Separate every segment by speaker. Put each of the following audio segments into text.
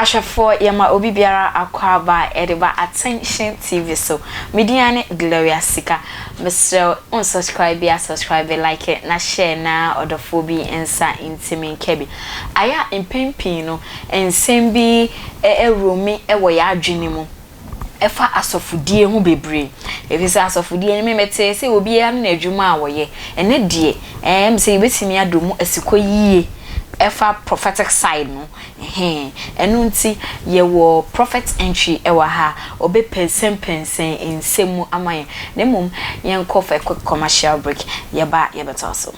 Speaker 1: Ahwɛfoɔ yɛma obi biara akwaaba ɛde ba Attention TV so. Me din ara ne Gloria Sika. Mesrɛ wo unsubscribe a subscribe, like na share na ɔdɔfoɔ bi nsa ntimi nka bi. Ayɛ a mpɛn pii no nsɛm bi roami wɔ yɛn adwene mu ɛfa asɔfodie ho bebree. Ɛfiri sɛ asɔfodie no me metee sɛ obiara ne n'adwuma a wɔyɛ. Ɛnɛ deɛ ɛɛ sɛ yɛbɛtumi adɔ mu asikɔ yie ɛfa prophetic side no. Ɛhɛn, ɛno nti yɛwɔ prophet entry wɔ ha a ɔbɛpɛnsɛmpɛnsɛn nsɛm mu ama yɛn. Na mmom yɛnkɔ for a quick commercial break, yɛba a yɛbɛtoa so.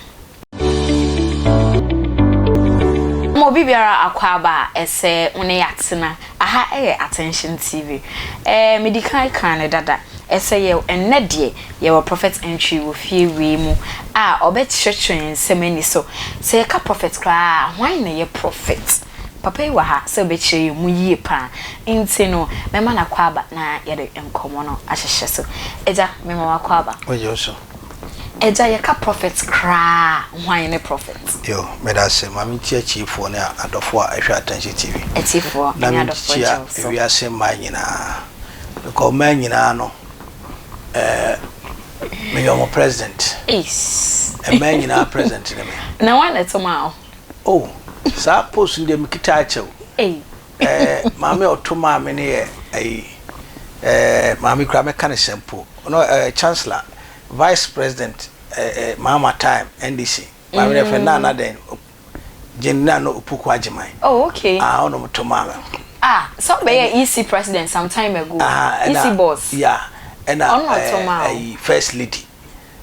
Speaker 1: Ma obi biara akwaaba a ɛsɛ wo ne yɛatena. Aha yɛ Attention TV. Ɛɛ, medi kan kaa no dada sɛ yɛ ɛnnɛ deɛ yɛwɔ Prophet Antwi wɔ fie wei mu a ɔbɛkyerɛkyerɛ yɛn nsɛm ani so. Sɛ yɛka prophet koraa a, hwan na ɛyɛ prophet? Papa yi wɔ ha sɛ ɔbɛkyerɛ yɛn mu yie paa. Nti no, mɛma no akwaaba na yɛde nkɔmmɔ no ahyehyɛ so. Agya, mema wo akwaaba.
Speaker 2: Wogye wo so.
Speaker 1: Agya, yɛka prophet koraa a, hwan ne prophet?
Speaker 2: Yo, meda ase. Ma menkyia atiefoɔ ne adɔfoɔ a ɛhwɛ Attention TV.
Speaker 1: Atiefoɔ
Speaker 2: Na
Speaker 1: ne adɔfoɔ
Speaker 2: menkyia
Speaker 1: gye wo so.
Speaker 2: wiase mmaa nyinaa. Because mmaa nyinaa no, eh, meyɛ wɔn president.
Speaker 1: Eish.
Speaker 2: Mmaa nyinaa president ne me.
Speaker 1: Na hwan na ɛto maa wo?
Speaker 2: Oh, saa post no deɛ mekita akyɛ o.
Speaker 1: Ei.
Speaker 2: Eh, maame a ɔto maa me no yɛ ayi, eh, maame kura mɛka ne sɛ mpo. Ɔno, eh, chancellor, vice president, eh, eh, Mahama time, NDC. Maame no yɛfrɛ no Nana dɛn? Jane Nana Opoku Agyeman.
Speaker 1: Oh, okay.
Speaker 2: Ah, ɔno to maa me.
Speaker 1: Ah, sɛ ɔbɛyɛ EC president some time ago.
Speaker 2: Aha, ɛna,
Speaker 1: EC boss.
Speaker 2: Yeah, ɛna,
Speaker 1: Ɔno na ɔto maa wo.
Speaker 2: eh, ayi, first lady.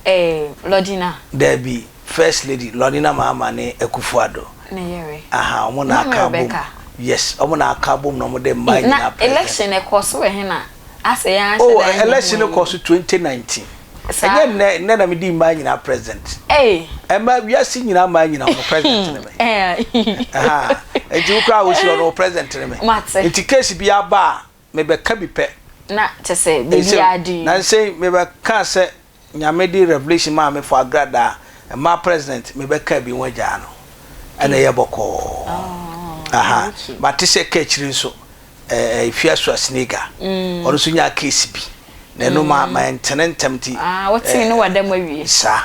Speaker 1: Eh, Lordina.
Speaker 2: Dabi, first lady, Lordina Mahama ne Akufo-Addo.
Speaker 1: Ne yere.
Speaker 2: Aha, ɔmo na
Speaker 1: Maame
Speaker 2: aka abom.
Speaker 1: Rebecca.
Speaker 2: Yes, ɔmo na aka abom na ɔmo de mmaa
Speaker 1: Na
Speaker 2: nyinaa president.
Speaker 1: election ɛkɔ so wɔ he na? Asɛ yɛn ahyɛ
Speaker 2: Oh,
Speaker 1: da nyɛ
Speaker 2: election
Speaker 1: ho
Speaker 2: no kɔ so 2019.
Speaker 1: Saa.
Speaker 2: Ɛnyɛ nnɛ, nnɛ na medi mmaa nyinaa president.
Speaker 1: Ei.
Speaker 2: Ɛma wiase nyinaa mmaa nyinaa ɔmo president ne me.
Speaker 1: Eh.
Speaker 2: Aha, nti wo koraa wosi hɔ no wo president ne me.
Speaker 1: Mate.
Speaker 2: Nti case bi aba a, mebɛka bi pɛ.
Speaker 1: Na kyɛ sɛ biribi adi.
Speaker 2: Na nsɛn mebɛka sɛ Nyame de revelation maa me for Agradaa mmaa president mebɛka bi ho agyaa no ɛna ɛyɛ bɔkɔɔ. Aha, mate sɛ ka akyiri nso ɛɛ Fiasua Snega ɔno nso nyaa case bi na ɛno ma ma ɛntene ntɛm nti.
Speaker 1: Ah, wotee no wada mu awie.
Speaker 2: Saa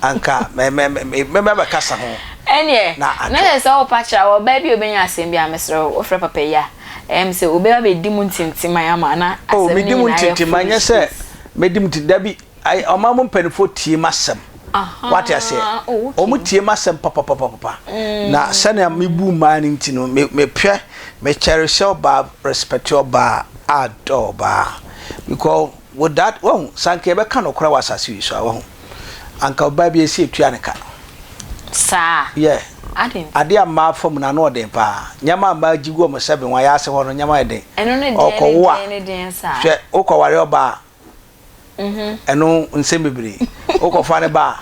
Speaker 2: anka mɛ mɛ mɛ mɛ bɛkasa ho.
Speaker 1: Ɛneɛ
Speaker 2: Na
Speaker 1: na
Speaker 2: adwo.
Speaker 1: kyerɛ sɛ wopa kyerɛ a ɔbaa bi a obenya asɛm bi a mesrɛ wo wofrɛ papa yi a ɛyɛ me sɛ obɛba bɛdi mu ntintiman ama na
Speaker 2: Oh,
Speaker 1: asɛm no
Speaker 2: medi mu
Speaker 1: nyinaa ayɛ
Speaker 2: ntintiman nyɛ
Speaker 1: foolish
Speaker 2: sɛ
Speaker 1: case.
Speaker 2: medi mu nti dabi. Ai ɔman mu mpaninfoɔ tie m'asɛm wate aseɛ
Speaker 1: Ahaa oh okay.
Speaker 2: Wɔn tie m'asɛm papapapapa na sɛnea me bu mmaa no nti no me me pɛ me cherish ɔbaa respect ɔbaa adɔ ɔbaa because with that wahu sɛ anka yɛbɛka nokorɛ wɔ asase wei so a wahu anka ɔbaa bi esi etua ne ka.
Speaker 1: Saa.
Speaker 2: Yeah.
Speaker 1: Aden.
Speaker 2: Adeɛ a mmaa fa mu no ano ɔden paa nneɛma a mmaa gye gu wɔn sɛbe wɔn ayɛ ase hɔ no nneɛma yɛ den.
Speaker 1: Ɛno ne deɛn ne
Speaker 2: Ɔkɔwo a
Speaker 1: deɛn ne deɛn saa.
Speaker 2: hwɛ wokɔware ɔbaa a Ɛno nsɛm bebree. Wokɔfa no ba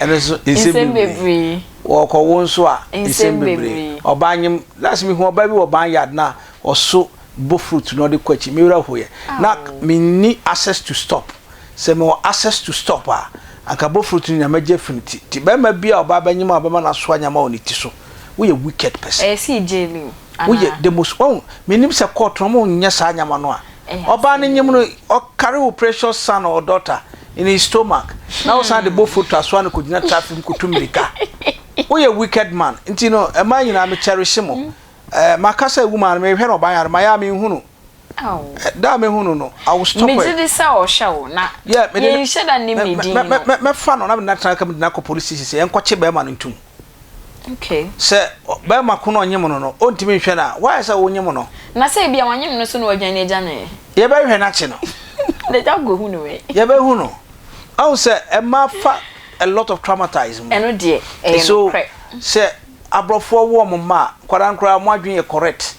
Speaker 2: a, ɛno nso nsɛm bebree. Wɔkɔwo nso a, nsɛm bebree. Ɔbaa nyem, last mehu ɔbaa bi wɔ barn yard na ɔso bɔ fruit na ɔde kɔ akyi. Me werɛ hoeɛ. Na menni access to stop. Sɛ mewɔ access to stop a, anka bɔ fruit no nyinaa mɛgye afiri ne ti. Nti barima bi a ɔbaa bɛnyem a ɔbɛma no asoa nneɛma wɔ ne ti so, woyɛ wicked person.
Speaker 1: Ɛyɛ sɛ yɛgyeli o, anaa?
Speaker 2: Woyɛ the most, wahu, mennim sɛ court no wɔnyɛ saa nneɛma no a. Ɔbaa no nyem no, ɔcarry wo precious son or daughter in his stomach na wo san de bɔ foto asoa no kɔgyina traffic mu kɔtu mmirika. Woyɛ wicked man. Nti no, mmaa nyinaa me cherish mo. Eh, maka sɛ woman no, mehwɛ no ɔban yare, mayɛ a menhu no. Da a mehu no no, I will stop her.
Speaker 1: Megye di sɛ ɔhwɛ wo na yɛnhyɛ da nnim ne din no.
Speaker 2: Mɛfa no na mede no atena car mu de no akɔ police station sɛ yɛnkɔkye bɛrima no ntom.
Speaker 1: Okay.
Speaker 2: Sɛ bɛrima ko na ɔnyem no no, ɔntumi nhwɛ no a, why sɛ wonyem no?
Speaker 1: Na sɛ ebia wanyem no so na wadwane agya no ɛ?
Speaker 2: Yɛbɛhwɛ no akye no.
Speaker 1: N'agya kɔhu no ɛ?
Speaker 2: Yɛbɛhu no. Ahu sɛ mmaa fa a lot of traumatize mu.
Speaker 1: Ɛno deɛ, ɛyɛ
Speaker 2: So,
Speaker 1: nokorɛ.
Speaker 2: sɛ aborɔfoɔ wo wɔn mma a, nkwadaa no koraa wɔn adwene yɛ correct.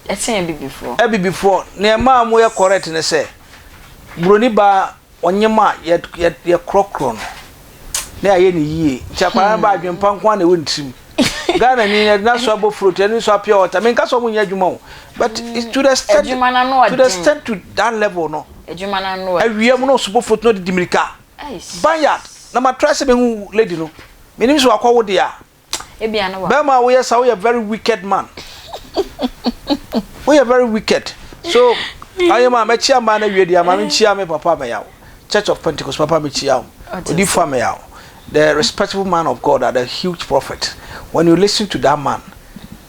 Speaker 1: Ɛsen abibifoɔ.
Speaker 2: Abibifoɔ, nea ɛma wɔyɛ correct ne sɛ, buroni baa Ɔnyem a, yɛ yɛ yɛkorɔkorɔ no na yɛayɛ no yie. Nti akwadaa no ba adwempa nko ara na ɛwɔ ne tirim. Ghana ni yɛde n'aso abɔ fruit, yɛde nso apia water. Menka sɛ wɔn nyɛ adwuma o, but it's to the extent
Speaker 1: Adwuma no ano
Speaker 2: to the
Speaker 1: ɔden.
Speaker 2: extent to that level no.
Speaker 1: Adwuma no ano ɔden.
Speaker 2: Awia mu na ɔsobɔ fruit na ɔde di mirika.
Speaker 1: Eish.
Speaker 2: Banyard na ma try sɛ mehu lady no. Menim sɛ wakɔwo deɛ a.
Speaker 1: Ebia na wa.
Speaker 2: Bɛrima a woyɛ saa woyɛ very wicked man. Woyɛ very wicked. So ayɛ ma mɛkyia mmaa no awie deɛ ma menkyia me papa mɛyaw. Church of Pentecost papa mekyia wo. Odiyifoɔ mɛyaw. The respectable man of God, the huge prophet. When you listen to that man,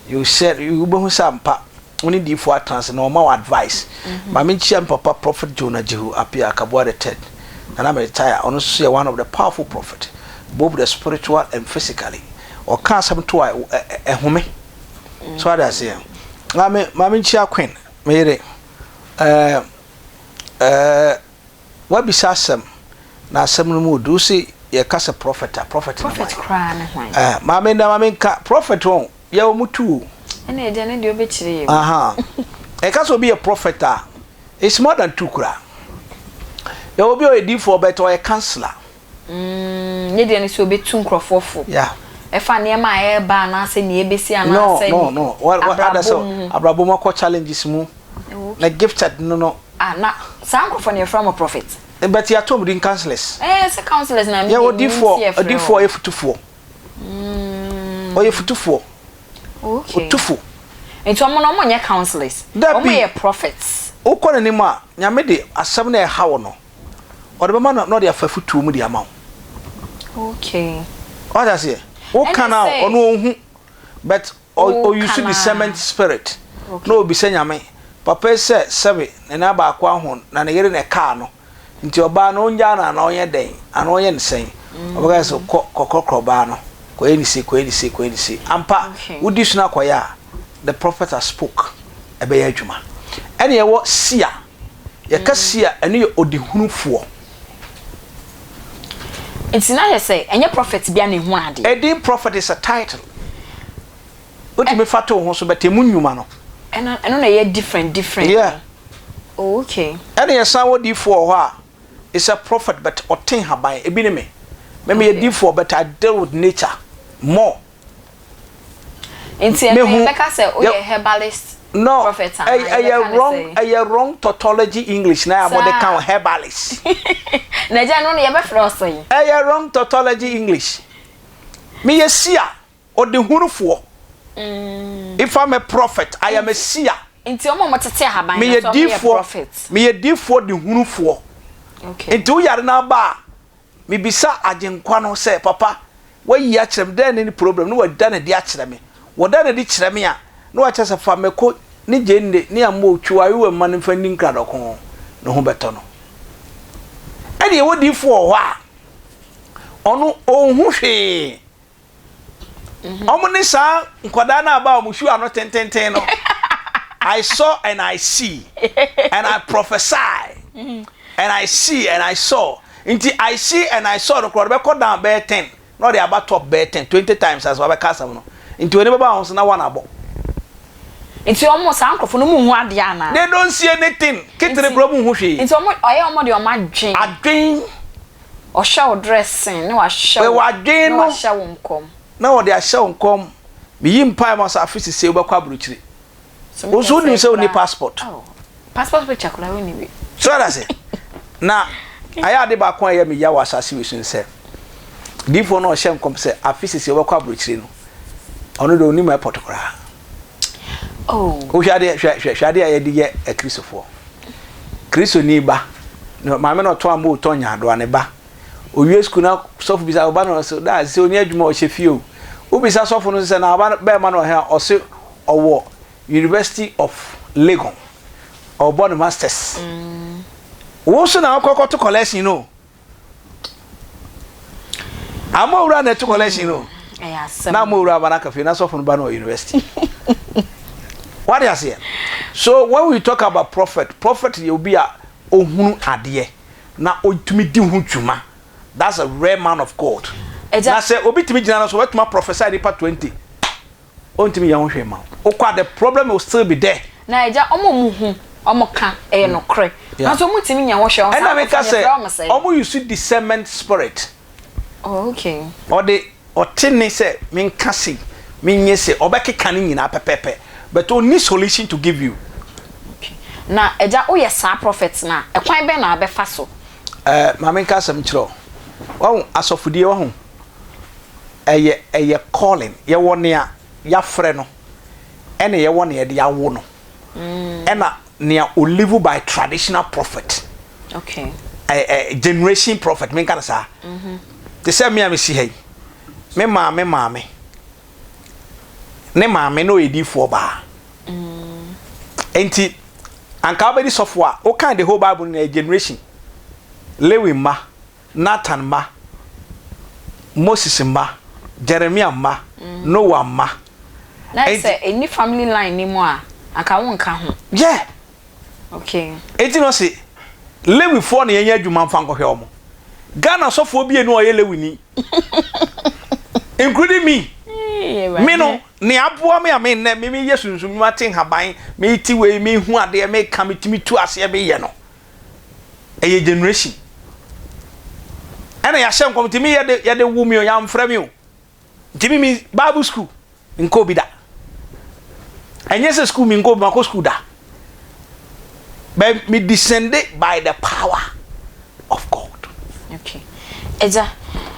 Speaker 2: you said you wobɛhu sɛ ampa wo ne diyifoɔ atena ase na ɔma wo advice. Ma menkyia me papa Prophet Jonah Jehu Appiah Akabua the third. Nana me retire. Ɔno nso yɛ one of the powerful prophet, both the spiritual and physically. Ɔka asɛm to a ɛhome. So ade aseɛ. Maame maame nkyia Queen me yere. Ɛɛ ɛɛ wabisa asɛm na asɛm no mu odu se yɛka sɛ prophet a prophet ne
Speaker 1: Prophet koraa ne hwan?
Speaker 2: Ɛɛ maame na maame nka prophet wɔn yɛ wɔn tu o.
Speaker 1: Ɛna agya ne deɛ ɔbɛkyerɛ yɛ mu.
Speaker 2: Aha. Ɛka sɛ obi yɛ prophet a it's more than two koraa. Yɛ obi a ɔyɛ diifoɔ but ɔyɛ counselor.
Speaker 1: Mm, ne deɛ ne sɛ ɔbɛtu nkurɔfoɔ fo.
Speaker 2: Yeah.
Speaker 1: Ɛfa nneɛma a ɛreba anaasɛ nea ɛbɛsi anaasɛ
Speaker 2: no, no, no.
Speaker 1: abrabɔ mu.
Speaker 2: Abrabɔ mu akɔ challenges mu.
Speaker 1: Okay.
Speaker 2: Na gifted no no.
Speaker 1: Ah, na saa nkurɔfoɔ no yɛfrɛ mo prophet.
Speaker 2: But yɛato wɔn din counselors.
Speaker 1: Ɛɛ sɛ counselors na mi
Speaker 2: Yɛwɔ
Speaker 1: deɛ menim
Speaker 2: difoɔ,
Speaker 1: sɛ yɛfrɛ
Speaker 2: odifoɔ
Speaker 1: wɔn.
Speaker 2: ɔyɛ futufoɔ. Ɔyɛ futufoɔ.
Speaker 1: Okay.
Speaker 2: Otufo.
Speaker 1: Nti wɔn no wɔn nyɛ counselors.
Speaker 2: Dabi.
Speaker 1: Wɔn yɛ prophets.
Speaker 2: Wokɔ n'anim a, Nyame de asɛm no a ɛha wo no, ɔde bɛma no na ɔde afa afutuo mu de ama
Speaker 1: wo. Okay.
Speaker 2: Wate aseɛ? Woka no a, ɔno ɔnhu. But ɔ use discernment spirit. Na ɔbisa Nyame, papa yi sɛ sɛbe ne nan baako ahon na ne yere na ɛkaa no, nti ɔbaa no ɔngyaa no anaa ɔnyɛ dɛn anaa ɔnyɛ no sɛn? Ɔbɛka sɛ kɔ kɔkorɔkorɔ ɔbaa no, kɔyɛ no sei, kɔyɛ no sei, kɔyɛ no sei. Ampa, wodi so na akɔyɛ a, the prophet has spoke, ɛbɛyɛ adwuma. Ɛna yɛwɔ seer. Yɛka seer a, ɛno yɛ ɔdehunufoɔ.
Speaker 1: Nti na kyerɛ sɛ ɛnyɛ prophet biara na ehu adeɛ.
Speaker 2: Edin prophet is a title. Wotumi fa to wo ho so but emu nnwuma no.
Speaker 1: Ɛno ɛno na ɛyɛ different different no.
Speaker 2: Yeah.
Speaker 1: Oh okay.
Speaker 2: Ɛna yɛsan wɔ diifoɔ wɔ hɔ a is a prophet but ɔte nhaban. Ebi ne me. Me meyɛ diifoɔ but I deal with nature more.
Speaker 1: Nti ɛno yɛbɛka sɛ woyɛ herbalist
Speaker 2: No,
Speaker 1: prophet anaa
Speaker 2: ɛyɛ
Speaker 1: yɛbɛka ne
Speaker 2: wrong,
Speaker 1: sɛn?
Speaker 2: ɛyɛ wrong tautology English na wɔde ka ho herbalist.
Speaker 1: Na agya ɛno no yɛbɛfrɛ wo sɛn?
Speaker 2: Ɛyɛ wrong tautology English. Meyɛ seer, ɔdehunufoɔ. If I'm a prophet, I am a seer.
Speaker 1: Nti wɔn a wɔtete ahaban no
Speaker 2: Meyɛ
Speaker 1: nso wɔyɛ
Speaker 2: diifoɔ,
Speaker 1: prophet?
Speaker 2: meyɛ diifoɔ dehunufoɔ.
Speaker 1: Okay.
Speaker 2: Nti woyare no aba a, Mebisa Agyenkwa no sɛ, Papa, woayi akyerɛ me, dɛn ne ne problem? Na wada no adi akyerɛ me. Wɔda no adi kyerɛ me a, na wakyerɛ sɛ, Fa mako ne gyeene ne amoo twi w'ayowa mu ma no mfa nni nkradɔko, ne ho bɛtɔ no. Ɛnna yɛwɔ diyifoɔ wɔ hɔ a, ɔno ɔnhu hwee. Wɔn ne saa nkwadaa no aba a wɔn hwiw ano tententen no. I saw and I see and I prophesy and I see and I saw. Nti I see and I saw no koraa ɔde bɛkɔ down bɛyɛ ten na ɔde aba top bɛyɛ ten 20 times as wabɛka asɛm no. Nti w'ani bɛba ho so na one abɔ.
Speaker 1: Nti wɔn saa nkorɔfo no wɔn nhu adeɛ anaa?
Speaker 2: They don't see anything. Ketere koraa wɔn nhu hwee.
Speaker 1: Nti wɔn ɔyɛ wɔn de wɔn adwen.
Speaker 2: Adwen.
Speaker 1: Ɔhyɛ wo dressing na wahyɛ wo na wahyɛ wo nkɔm.
Speaker 2: Na ɔde ahyɛ wo nkɔm. Meyi mpae ma wo sɛ afe sesei wobɛkɔ aburokyire. Wo nso wonim sɛ wonni passport.
Speaker 1: Passport picture koraa wonni bi.
Speaker 2: So ɔda ase. Na ayɛ ade baako a ɛyɛ me ya wɔ asase wei so ne sɛ, diifoɔ no a ɔhyɛ nkɔm sɛ afe sesei wobɛkɔ aburokyire no, ɔno deɛ ɔnnim airport koraa.
Speaker 1: Oh.
Speaker 2: Wohwɛ adeɛ hwɛ hwɛ hwɛ adeɛ a yɛde yɛ akristofoɔ. Kristoni ba, maame na ɔtɔn amo ɔtɔn nyaadoa ne ba. Owie sukuu na sɔfo bisa ɔba no ɔsɛ daa sɛ ɔni adwuma ɔhyɛ fie o. Wobisa sɔfo no sɛ na ɔba bɛrima no ɔhe a ɔse ɔwɔ University of Legon. Ɔbɔ ne masters. Wo nso na wokɔ kɔto collection no. Ama owura na ɛto collection no. Na ama owura aba na aka fie na sɔfo no ba no wɔ university. Wade aseɛ. So when we talk about prophet, prophet yɛ obi a ohunu adeɛ na otumi di ho dwuma. That's a rare man of God. Na sɛ obi tumi gyina no so, watumi prophesy nipa 20. Ontumi nyɛ ho hwee mma wo. Wokɔ a the problem will still be there.
Speaker 1: Na agya, wɔn a wɔn hu, wɔn ka, ɛyɛ nokorɛ. Nanso wɔn ntumi nyɛ ho hwee, wɔn saa
Speaker 2: Ɛna meka
Speaker 1: nkorɔfoɔ no
Speaker 2: sɛ,
Speaker 1: yɛfrɛ wɔn sɛn?
Speaker 2: wɔn use discernment spirit.
Speaker 1: Oh okay.
Speaker 2: Ɔde, ɔte nne sɛ menka sei, menyɛ sei, ɔbɛkeka ne nyinaa pɛpɛɛpɛ, but ɔnni solution to give you.
Speaker 1: Okay. Na agya, woyɛ saa prophet no a, ɛkwan bɛn na wobɛfa so?
Speaker 2: Eh, ma menka asɛm nkyerɛ wo. Wahu, asɔfodie, wahu, ɛyɛ ɛyɛ calling. Yɛwɔ nea yɛafrɛ no, ɛna yɛwɔ nea yɛde awo no. Ɛna nea olive by traditional prophet. Generation prophet, menka no saa. Te sɛ me a mesi ha yi, me maame maame ne maame na ɔyɛ diifoɔ baa. Nti anka wobɛdi sɔfo a, wokan the whole Bible no na generation. Lewi mma, Nathan mma, Moses mma, Jeremia mma, Noah mma.
Speaker 1: Na sɛ ɛni family line ni mu a, anka wonka ho.
Speaker 2: Yeah. Enti na ɔse Lewifoɔ na yɛnyɛ adwuma mfa nkɔhwɛ wɔn. Ghana sɔfoɔ bi enu a ɔyɛ Lewini. Including me. Me no, nea aboa me a me nnɛ me meyɛ sunsum nnwuma te nhaban, me te wei, me hu adeɛ, me ka, me tumi tu aseɛ, me yɛ no. Ɛyɛ generation. Ɛna yɛahyɛ nkɔm nti me yɛde yɛde wo me o, yɛamfrɛ me o. Nti me me Bible school nkɔ bi da. Ɛnyɛ sɛ school mi nkɔ bi, makɔ school da. But me descended by the power of God.
Speaker 1: Okay. Ɛgya,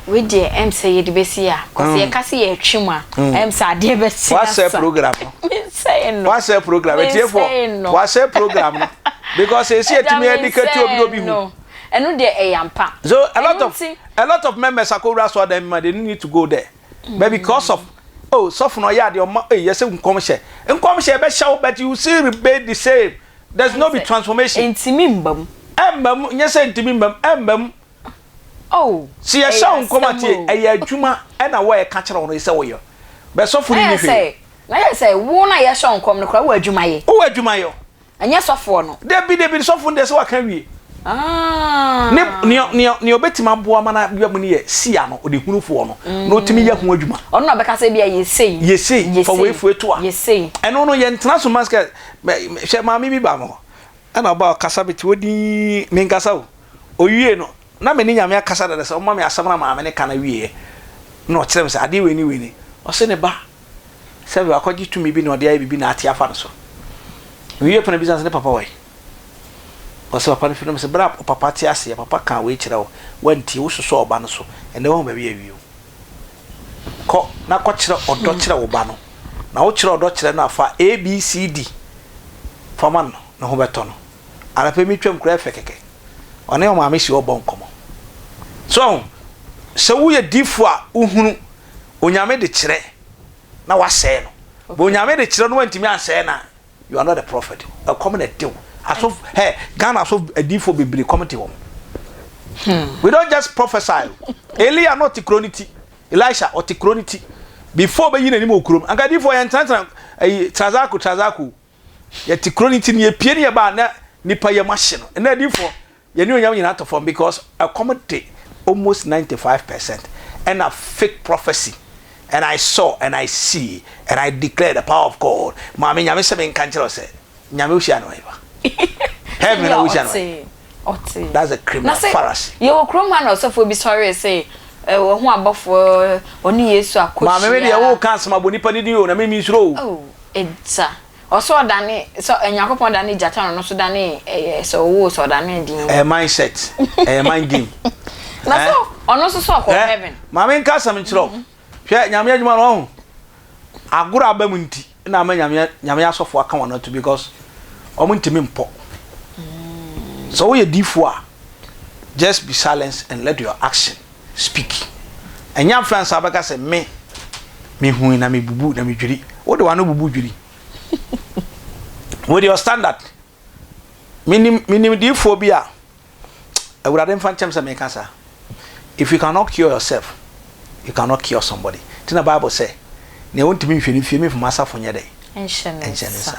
Speaker 1: wei deɛ ɛm sɛ yɛde bɛsi a, kɔsɛ yɛka sɛ yɛtwe mu a, ɛm sɛ adeɛ bɛsi
Speaker 2: asa. Wasɛ program no.
Speaker 1: Mensɛe no.
Speaker 2: Wasɛ program. Etiefo. Wasɛ program no. Because esi etimi educate obi obi hu.
Speaker 1: Ɛno deɛ ɛyɛ ampa.
Speaker 2: So a lot of members akɔwura so adan ma they need to go there. But because of, oh, sɔfo no ɔyɛ adeɛ ɔma ɛyɛ sɛ nkɔmhyɛ nkɔmhyɛ ɛbɛhyɛ wo, but you still remain the same. There's no be transformation.
Speaker 1: Ntumi mba mu.
Speaker 2: Ɛmba mu, nyɛ sɛ ntumi mba mu, ɛmba mu.
Speaker 1: Oh.
Speaker 2: Si yɛhyɛ wo nkɔm atie, ɛyɛ adwuma ɛna wɔyɛ ka kyerɛ wo no sɛ woyɛ bɛ sɔfo no ni hwee.
Speaker 1: Na yɛ sɛ wo na yɛhyɛ wo nkɔm no koraa, wɔ adwuma yɛ.
Speaker 2: Wowɔ adwuma yɛ.
Speaker 1: Ɛnyɛ sɔfoɔ no.
Speaker 2: Dabi, dabi, sɔfo no deɛ sɛ waka wie. Ne nea nea nea ɔbɛtumi aboa ma no abua mu no yɛ sia no, ɔde hunufoɔ no na ɔtumi yɛ ho adwuma.
Speaker 1: Ɔno na ɔbɛka sɛ bi a yɛ sei.
Speaker 2: Yɛ sei, fa wei fo eto a.
Speaker 1: Yɛ sei.
Speaker 2: Ɛno no yɛntena so ma sɛ hwɛ, maame bi ba mo hɔ ɛna ɔba ɔkasa bi te odi menkasa o. Owie no na me ne Nyame akasa dada sɛ ɔma me asɛm na maame ne ka na wieɛ na ɔkyerɛ me sɛ adeɛ wei ne wei ne ɔse ne ba sɛ wakɔgye tumi bi na ɔde ayɛ biribi na ate afa no so. Wie pɛ na bisa sɛ ne papa wɔ he? Ɔsɛ papa no fi no sɛ berɛ a papa te aseɛ, papa ka wei kyerɛ wo, wantie, wososɔ ɔba no so, ɛnɛ wahu baabi awie o. Kɔ na kɔkyerɛ ɔdɔ kyerɛ wo ba no, na wokyerɛ ɔdɔ kyerɛ no afa ABCD fama no, ne ho bɛtɔ no. Anɔpɛ mi twam koraa, ɛfɛ kɛkɛ, ɔne ɔmaame si ɔbɔ nkɔmmɔ so sɛ woyɛ difo a wohunu Onyame de kyerɛ na wasɛe no bɛ Onyame de kyerɛ no wantumi ansɛe no a, you are not a prophet. Ɛkɔm na ɛde wo aso. Hey, Ghana so adiifo bebree kɔm de wɔn. We don't just prophesy. Elia no ɔte kuro ne ti, Elisha ɔte kuro ne ti before bɛyi n'anim wɔ kurom. Anka adiifo yɛn tenatena ɛyi trazako trazako, yɛte kuro ne ti ne yɛpie ne yɛba na nipa yɛm ahye no. Ɛnna adiifo yɛne Onyam nyinaa tɔ fam because ɛkɔm de almost 95% ɛna fake prophecy and I saw and I see and I declare the power of God. Maame, Nyame sɛ menka nkyerɛ wo sɛ Nyame wohyia no ɛba heaven na wohyia no.
Speaker 1: Ɔte.
Speaker 2: That's a criminal Pharisee.
Speaker 1: Yɛwɔ kurom ha na ɔsɔfoɔ bi sɔre sɛ wɔho abɔfoɔ ɔne Yesu akɔhyia.
Speaker 2: Maame, me deɛ woka asɛm abɔ nipa ne din o, na me mensuro o.
Speaker 1: Oh, ɛgya. Ɔsɛ ɔdane sɛ Nyankopɔn dane gyata no, ɔno nso dane ɛyɛ sɛ ɔwɔ sɛ ɔdane din.
Speaker 2: Ɛyɛ mindset, ɛyɛ mind game.
Speaker 1: Na so ɔno nso sɛ ɔkɔ heaven.
Speaker 2: Maame, nka asɛm nkyerɛ wo. Hwɛ, Nyame adwuma no, ɔho agorɔ aba mu nti na ama Nyame asɔfo aka wɔn ato because wɔn ntumi mpɔ. Sɛ woyɛ diifo a, just be silent and let your action speak. Ɛnyɛ afei ansa bɛka sɛ me mehui na mebubu na medwiri. Wode w'ano bubu dwiri with your standard. Menim diifoɔ bi a Awurade mfa nkyɛm sɛ meka saa. If you cannot cure yourself, you cannot cure somebody. Nti na Bible sɛ nea wontumi nhwɛ ne fie memfa asafo nyɛ dɛn
Speaker 1: nhyɛ
Speaker 2: ne nsa.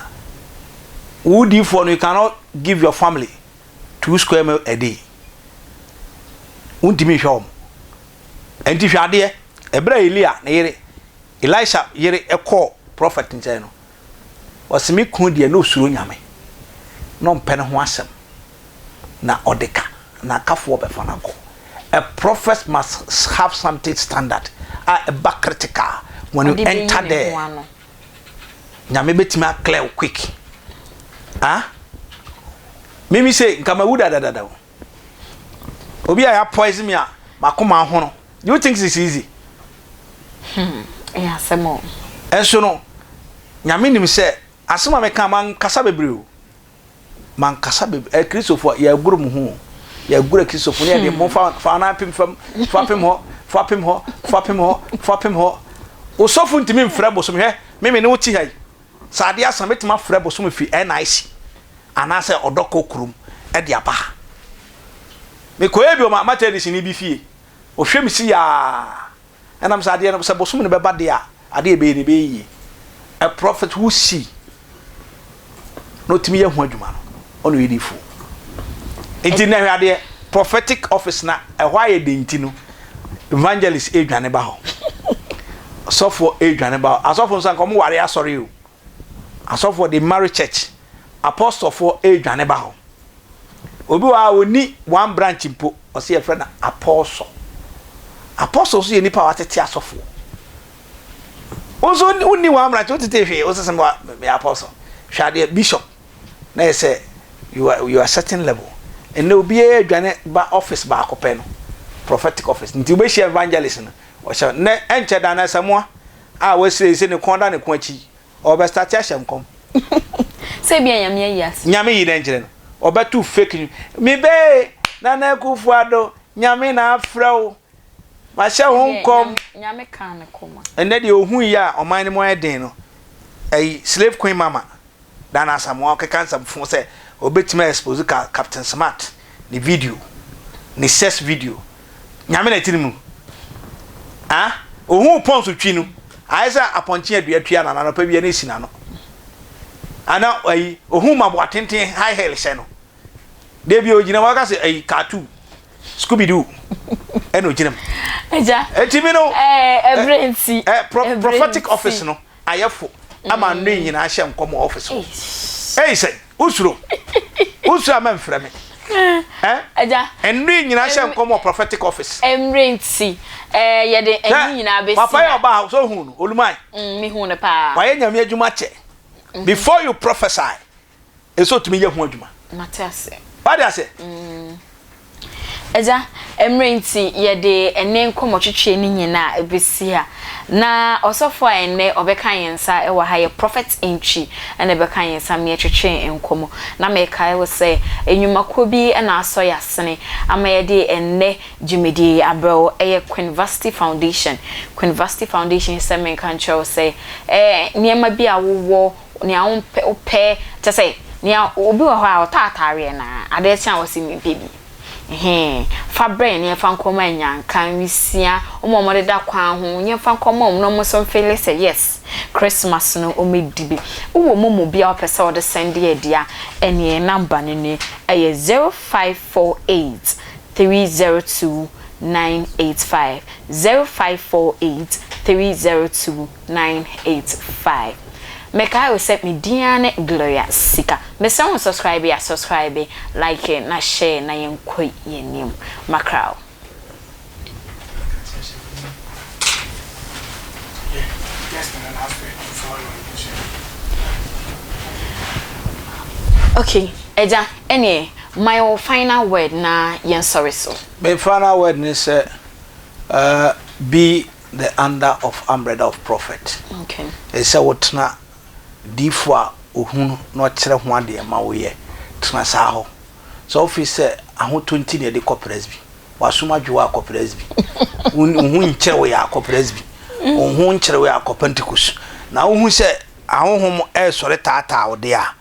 Speaker 2: Wo diifoɔ no, you cannot give your family two square meal a day, wontumi nhwɛ wɔn. Nti hwɛ adeɛ, ɛberɛ a Elia ne yere, Elisha yere kɔɔ prophet nkyɛn no, ɔsɛ me kunu deɛ na osuro Nyame na ɔmpɛ ne ho asɛm na ɔde ka na akafoɔ bɛfa no akɔ. A prophet must have something standard a ɛba critical when you enter there. Nyame bɛtumi aclear wo quick. Ah, mimi sɛ nka mawu dadadada o. Obi a yɛ poison me a makoma ahono, do you think it's easy?
Speaker 1: Ɛyɛ asɛm o.
Speaker 2: Ɛnso no Nyame nim sɛ Asɛm a meka, mankasa bebree o. Mankasa bebree. Ɛ Kristofoɔ, yɛagoro mo ho o. Yɛagoro Akristofoɔ ne yɛde mo fa fa anan pem fam, fa pem hɔ, fa pem hɔ, fa pem hɔ, fa pem hɔ. Osɔfo ntumi mfrɛ bosom. Hwɛ, me me ne wo te ha yi. Sɛ adeɛ asa, mɛtumi afrɛ bosom fi NIC anaasɛ Ɔdɔkɔ kurom de aba ha. Mekɔyɛ bi wɔ Methodistni bi fie. Ɔhwɛ me si yaa. Ɛnam sɛ adeɛ no, sɛ bosom no bɛba deɛ a, adeɛ ɛbɛyɛ no ɛbɛyɛ yie. A prophet who see na ɔtumi yɛ ho adwuma no, ɔna ɔyɛ diifoɔ. Nti na hwɛ adeɛ, prophetic office na ɛhɔ ayɛ den nti no, evangelist ɛredwane ba hɔ. Sɔfoɔ ɛredwane ba hɔ. Asɔfo nso anka wɔn ware asɔre o. Asɔfoɔ de marry church. Apostlefoɔ ɛredwane ba hɔ. Obi wɔ hɔ a ɔnni one branch mpo, ɔse yɛfrɛ no apostle. Apostle nso yɛ nipa a watete asɔfoɔ. Wo nso wonni one branch, wotete hwee, wo sese meyɛ apostle. Hwɛ adeɛ, bishop, na yɛ sɛ you are, you are certain level. Ɛnɛ obiara adwane ba office baako pɛ no, prophetic office. Nti wobɛhyia evangelist no, ɔhyɛ, nnɛ ɛnkyɛ da na Asamoah a wasire sɛ ne kɔn da ne kɔn akyi Ɔbɛ starte ahyɛ nkɔm.
Speaker 1: Sɛ ebia Nyame ayi ase.
Speaker 2: Nyame yi dɛn kyerɛ no? Ɔbɛto fake news. Me bee Nana Akufo Addo, Nyame na afrɛ wo. Mahyɛ wo nkɔm.
Speaker 1: Nyame kaa ne koma.
Speaker 2: Ɛnɛ deɛ ohuu yi a ɔman no mu ayɛ den no, ɛyi slave queen mama Dana Asamoah ɔkeka nsɛm fo sɛ ɔbɛtumi a expose Captain Smart ne video, ne sex video. Nyame na ɛte ne mu. Ah, ohuu pɔnso twi no, ayɛ sɛ apɔnkye adua tua no anɔpa bi na esi n'ano. Ana ayi, ohuu maboa tenten high heel hyɛ no. Da bi ogyina mu aka sɛ ayi cartoon, Scooby Doo ɛna ogyina mu.
Speaker 1: Agya,
Speaker 2: Eti mi no,
Speaker 1: ɛɛ ɛbrɛ nti,
Speaker 2: ɛ pro,
Speaker 1: ɛbrɛ
Speaker 2: prophetic
Speaker 1: nti.
Speaker 2: office no ayɛ fo ama nnue nyinaa hyɛ nkɔm wɔ office hɔ. Ei sɛ wosuro wosuro a mɛmfrɛ me. Eh?
Speaker 1: Agya.
Speaker 2: Nnue nyinaa hyɛ nkɔm wɔ prophetic office.
Speaker 1: Mmerɛ nti, eh, yɛde ɛno nyinaa bɛsi
Speaker 2: ha. Papa yɛ ɔbaa so hu no, Olumai.
Speaker 1: Mm, me hu no paa.
Speaker 2: Wayɛ nyame adwuma kyɛ. Before you prophesy, ɛsɛ otumi yɛ ho adwuma.
Speaker 1: Mate ase.
Speaker 2: Wate ase?
Speaker 1: Mm. Agya, mmerɛ nti yɛde ɛnnɛ nkɔmmɔtwetwe no nyinaa bɛsi ha. Na ɔsɔfoɔ a ɛnnɛ ɔbɛka yɛn nsa wɔ ha yɛ Prophet Antwi na ɛbɛka yɛn nsa ma yɛtwetwe nkɔmmɔ. Na mekae wo sɛ nnwumakuo bi na asɔ yɛn asene ama yɛde ɛnnɛ dwumadie yi abrɛ wo, ɛyɛ Quinvasti Foundation. Quinvasti Foundation sɛ menka nkyerɛ wo sɛ ɛɛ nneɛma bi a wowɔ Nea wompɛ, wopɛ, kyerɛ sɛ, nea obi wɔ hɔ a ɔtɔ ataareɛ no a, adeɛ kye a ɔse mempɛ bi. Ɛhɛn, fa brɛ yɛn na yɛmfa nkɔma nnyanka, nwisiaa, wɔn a wɔdeda kwan ho, yɛmfa nkɔma wɔn na wɔn nso mfeele sɛ yes, Christmas no wɔadi bi. Wowɔ momo bi a wopɛ sɛ wode sɛnde adi a, ɛneɛ yɛn number no ni, ɛyɛ 0548 302 985, 0548 302 985 Mekae wo sɛ me din ara ne Gloria Sika. Mesrɛ wo subscribe a subscribe, like na share na yɛnkɔ yɛn anim. Makra wo. Okay agya ɛneɛ ma yɛ wo final word na yɛnsɔre so.
Speaker 2: Me final word ne sɛ be The under of umbrella of prophet.
Speaker 1: Okay.
Speaker 2: Ɛsɛ sɛ wotena diifo a ohunu na ɔkyerɛ ho adeɛ ma woyɛ. Tena saa hɔ. Sɛ wofeel sɛ ahotɔ nti na yɛde kɔ presby, w'asom adwo wo a kɔ presby. Wo ho nkyere wo yɛ a kɔ presby. Wo ho nkyere wo yɛ a kɔ Pentecost. Na wohu sɛ ahonhom resɔre taataa wo deɛ a,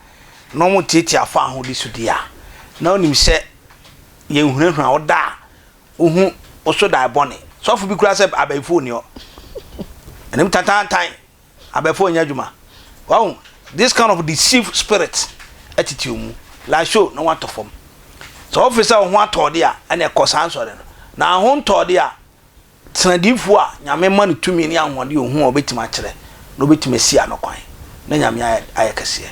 Speaker 2: na wɔtiatia fa ahode so deɛ a, na wonim sɛ yɛnhunahuna wo da a Wohu wo so dae bɔne. Sɔfo bi koraa sɛ abayifoɔ nni hɔ. Anim tantantan, abayifoɔ nyɛ adwuma. Wahu, this kind of deceive spirit atete wo mu. Like show na watɔ fam. Sɛ wofe sɛ wo ho atɔ de a, ɛna ɛkɔ saa nsɔre no. Na ho ntɔ de a, tena diifoɔ a Nyame ma no tumi ne ahoɔden ohu a obetumi akyerɛ na obetumi asi ano kwan na Nyame ayɛ ayɛ kɛseɛ.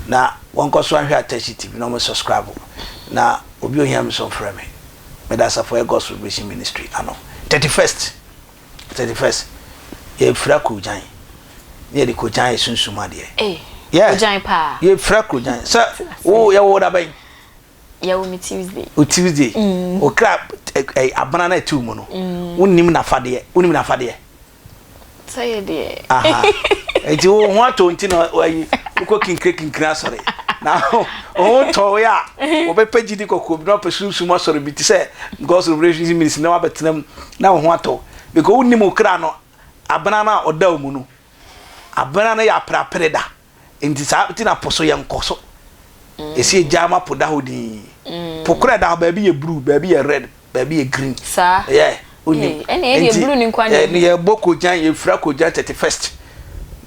Speaker 2: Na wɔnkɔ so ahwɛ Atashi TV na wɔn subscribe na obi ohia me so mfrɛ me. Meda Asafo Ɛyɛ Gospel Mission Ministry ano. 31st, 31st, yɛfira Kurogyan na yɛde Kurogyan ayɛ sunsum adeɛ.
Speaker 1: Ei,
Speaker 2: Yeah,
Speaker 1: Kurogyan paa.
Speaker 2: yɛfira Kurogyan. Sɛ wo yɛwɔ wo da bɛn?
Speaker 1: Yɛwɔ me Tuesday.
Speaker 2: O Tuesday. Mm. Okra ɛ abena na ɛte wo mu no. Mm. Wonim n'afadeɛ. Wonim n'afadeɛ.
Speaker 1: Sɛ yɛ deɛ.
Speaker 2: Aha. Nti wo ho atɔ nti na wayi. Wokɔ kinkire kinkire asɔre na wo ho tɔ wo a, wɔbɛpɛ gyidi kɔkɔɔ bi na wɔapɛ sunsum asɔre bi te sɛ God's Revelation Ministry na wabɛtena mu na wo ho atɔ wo. Because wonnim wo kra no abena no a ɔda wo mu no. Abena no yɛ aperapere da. Nti saa nti na po so yɛnkɔ so. Ɛsi egyaa ma po da hɔ dinn. Po koro a ɛda hɔ baabi yɛ blue, baabi yɛ red, baabi yɛ green.
Speaker 1: Saa.
Speaker 2: Yeah, wonim.
Speaker 1: Ee, ɛnna yɛ deɛ blue ni nkwa na
Speaker 2: Nti yɛbɔ kogyan, yɛfira kogyan 31st.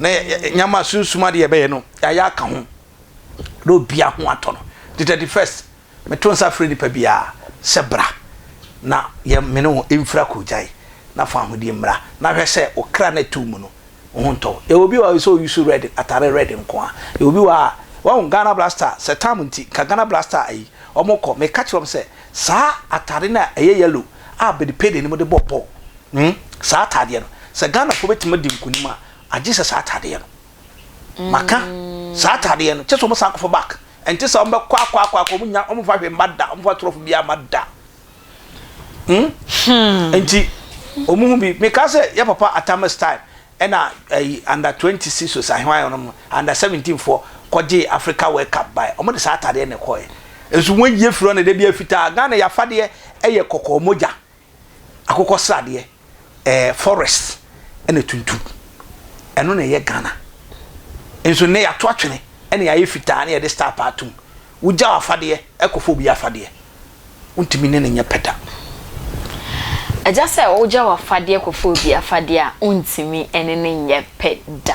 Speaker 2: Na nyama sunsum adeɛ yɛbɛyɛ no, yɛayɛ aka ho. Na obia ho atɔ no. Nti 31st, meto nsa frɛ nipa biara sɛ bra na yɛ me ne wo mfira kogyan na fa ahodie mmra na hwɛ sɛ wo kra no ɛto mu no wo ho ntɔ wo. Yɛwɔ bi wɔ hɔ sɛ ɔuse red, atare red nko a. Yɛwɔ bi wɔ hɔ a, wahu Ghana Blaster, sɛ tam nti, nka Ghana Blaster ayi, wɔn kɔ, meka kyerɛ wɔn sɛ, saa atare no a ɛyɛ yellow a Bedipede no de bɔ bɔɔl, hmm, saa atadeɛ no, sɛ Ghanafoɔ bɛtumi adi nkunim a, agye sɛ saa atadeɛ no. Maka, saa atadeɛ no, kyɛ sɛ wɔn san kɔfa back. Ɛnte sɛ wɔn bɛkɔ akɔ akɔ akɔ, wɔn nya, wɔn mfa hwee mma da, wɔn mfa trɔfo biara mma da. Hmm? Nti, wɔn ho bi, meka sɛ yɛ papa Atamas time, ɛna ɛyi under 26 o sɛ ahwan no under 17 foɔ kɔgye Africa World Cup bae, wɔn de saa atadeɛ na ɛkɔɛ. Nso wɔn ayi afiri hɔ na ɛda bi afitaa. Ghana yɛ afadeɛ ɛyɛ kɔkɔɔ mogya, akokɔ sradeɛ, ɛɛ forest ɛna tuntum. Ɛno na ɛyɛ Ghana. Nso nnɛ yɛato atwene ɛna yɛayɛ fitaa na yɛde star paa atom. Wogyaw afadeɛ ɛkɔfa obi afadeɛ. Wontumi ne no nyɛ pɛ da.
Speaker 1: Agya sɛ wogyaw afadeɛ kɔfa obi afadeɛ a, wontumi ne no nyɛ pɛ da.